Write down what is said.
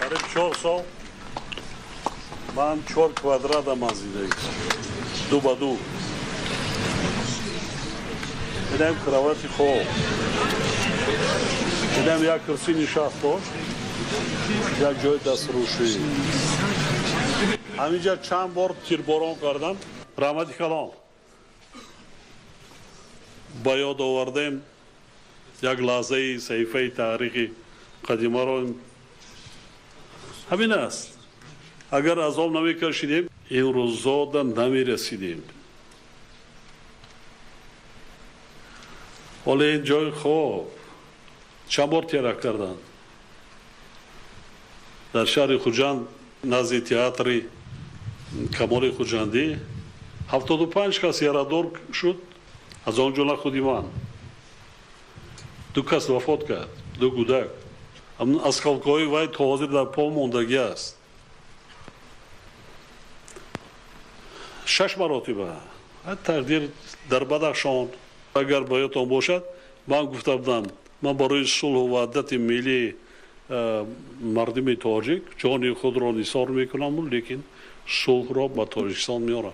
Қариб 4 сол ман чор квадрата ман зиндагӣ, ду ба ду. Инам кровати хоб, инам як курсӣ нишаст дошт, як ҷои дастрӯшӣ. Ҳаминҷа чанд бор тирборон кардам. Раҳмати калон. Ба ёд овардем як лаҳзаи саҳифаи таърихи қадимаро. Ҳамин аст, агар азоб намекашидем, имрӯзода намерасидем. Ҳоло ин ҷои хоб чанд бор теракт карданд дар шаҳри Хуҷанд, назди театри Камоли Хуҷандӣ 75 кас ярадор шуд, аз он ҷумла худи ман. Ду кас вафот кард, ду кӯдак. Осколкҳои вай то ҳозир дар по мондагӣ аст. Шаш маротиба тақдир дар Бадахшон. Агар ба ёдтон бошад, ман гуфта будам, ман барои сулҳу ваҳдати миллии мардуми тоҷик ҷони худро нисор мекунам, лекин сулҳро ба Тоҷикистон меорам.